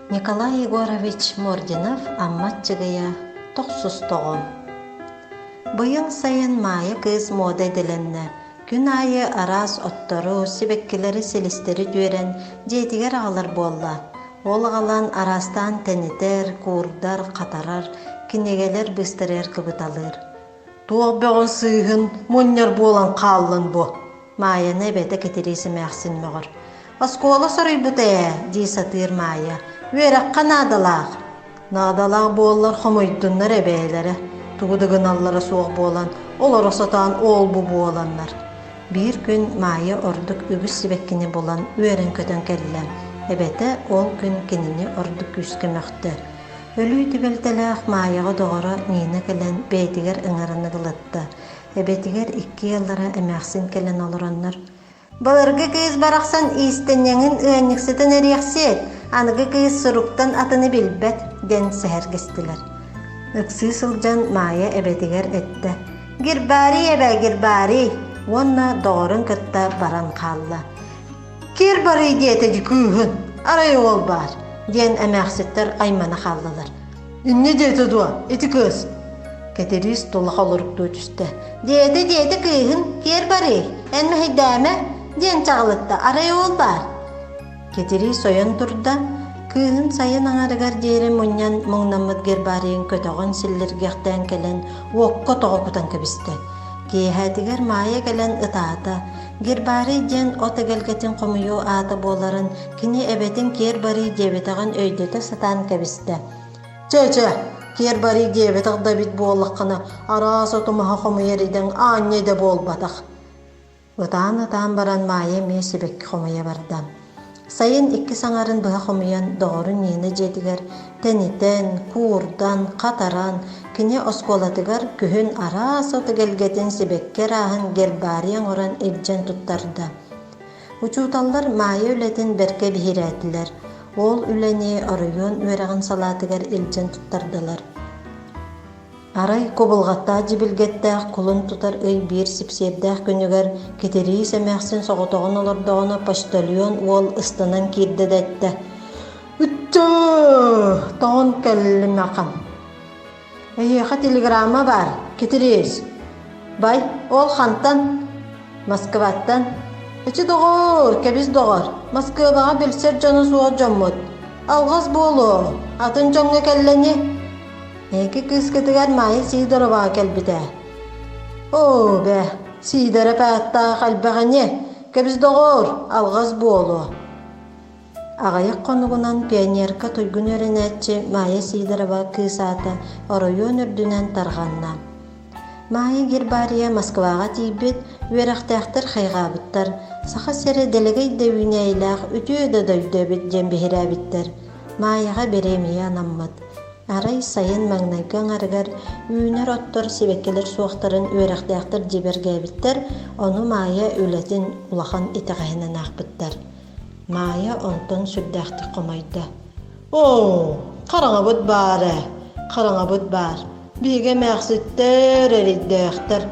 Николай Егорович Мординов Амма Аччыгыйа тохсус тоҕо. Быйыл сайын Маайа кыыс муода идэлэннэ. Күн аайы араас оттору, сибэккилэри, силистэри түөрэн дьиэтигэр аҕалар буолла. Ол аҕалан араастаан тэнитэр, куурдар, хатарар, кинигэлэр быыстарыгар кыбыталыыр. Туох бөҕүн-сыыһын мунньар буолан хааллын бу? Маайаны эбэтэ Кэтириис эмээхсин мөҕөр. Оскуола соруйбута ээ, дии сатыыр Маайа. Үөрэххэ наадалаах. Наадалаах буоллар хомуйдуннар эбээлэрэ. Тугу да гыналлара суох буолан, олоро сатаан ол-бу буоланнар. Биир күн Маайа ордук үгүс сибэккини булан үөрэн-көтөн кэллэ. Эбэтэ ол күн кинини ордук күүскэ мөхтө. Өлүү түбэлтэлээх Маайаҕа доҕоро Нина кэлэн бэйэтигэр ыҥыран ыгылытта. Эбэтигэр икки ыаллара эмээхсин кэлэн олороннор «Былыргы кыыс барахсан иистэнньэҥин ыанньыксытын эриэхсиэт, аныгы кыыс суруктан атыны билбэт» диэн сэһэргэстилэр. Ыксыы сылдьан Маайа эбэтигэр эттэ: «Гербарий эбээ, гербарий!» уонна доҕорун кытта баран хаалла. «Кир барый диэтэ дии кыыһын, арай уол баар» диэн эмээхситтэр аймана хааллылар. «Инньэ диэтэ дуо, ити кыыс?» Кэтириис тула холоруктуу түстэ. «Диэтэ, диэтэ кыыһын, киэр барый, эн мэһэйдээмэ» диэн чаҕылытта, арай уол баар. Кэтириис ойон турда, кыыһын сайын аҥарыгар диэри мунньан муҥнаммыт гербарийын көтөҕөн силлиргэхтээн кэлэн уокка тоҕо кутан кэбистэ. Киэһээтигэр Маайа кэлэн ытаата, Гербарий диэн от эгэлгэтин хомуйуу аата буоларын кини эбэтин киэр барыы диэбэтэҕин өйдөтө сатаан кэбистэ. «Чэ-чэ, киэр барыы диэбэтэх да эбит буоллаххына, араас оту-маһы хомуйар идэҥ аанньа идэ буолбатах» Ытаан-ытаан баран Маайа эмиэ сибэкки хомуйа барда. Сайын икки саҥарын быһа хомуйан доҕорун Нина дьиэтигэр тэнитэн, куурдан, хатаран, кини оскуолатыгар күһүн араас от эгэлгэтин сибэкки арааһын гербарий оҥорон илдьэн туттарда. Учууталлар Маайа үлэтин бэркэ биһирээтилэр. Ол үлэни оройуон үөрэҕин салаатыгар илдьэн туттардылар. Арай кубулҕаттаах дьибилгэттээх кулун тутар ый биир сипсиэрдээх күнүгэр Кэтириис эмээхсин соҕотоҕун олордоҕуна почтальон уол ыстанан киирдэ да эттэ: «Ыччаа, тоҕон кэллим ахан. Эһиэхэ телеграмма баар, Кэтириис. Бай, ол хантан? Москваттан. Эчи доҕоор, кэбис доҕор, Москваҕа билсэр дьоно суох дьоммут. Алҕас буолуо, атын дьоҥҥо кэллэни. Эки кыыскытыгар Маайа Сидороваҕа кэлбитэ. Оо, бэ, Сидоров ааттаах элбэх ини, кэбис доҕоор, алҕас буолуо. Аҕыйах хонугунан пионерка туйгун үөрэнээччи Майя Сидорова кыыс аата оройуон үрдүнэн тарҕанна. Майя Гербария Москваҕа тиийбит, үөрэхтээхтэр хайҕаабыттар, Саха сирэ дэлэгэй да үүнээйилээх үтүө да дойду эбит диэн биһирээбиттэр. Майяҕа бириэмийэ анаммыт. Арай сайын маҥнайгы аҥарыгар үүнэр оттор сибэккилэр суохтарын үөрэхтээхтэр дьиибэргээбиттэр, ону Маайа үлэтин улахан итэҕэһинэн аахпыттар. Маайа онтон сүрдээхтик хомойдо. «Оо, хараҥабыт баар ээ, хараҥабыт баар, биһиги эмээхситтэр эрэйдээхтэр»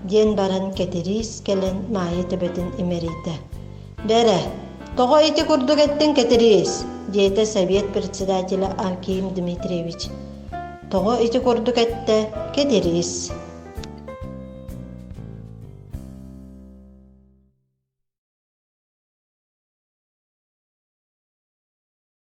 диэн баран Кэтириис кэлэн Маайа төбөтүн имэрийдэ. «Бэрэ, тоҕо ити курдук эттиҥ Кэтириис?» диэтэ совет председателэ Аким Дмитриевич. «Тоҕо ити курдук эттэ Кэтириис?»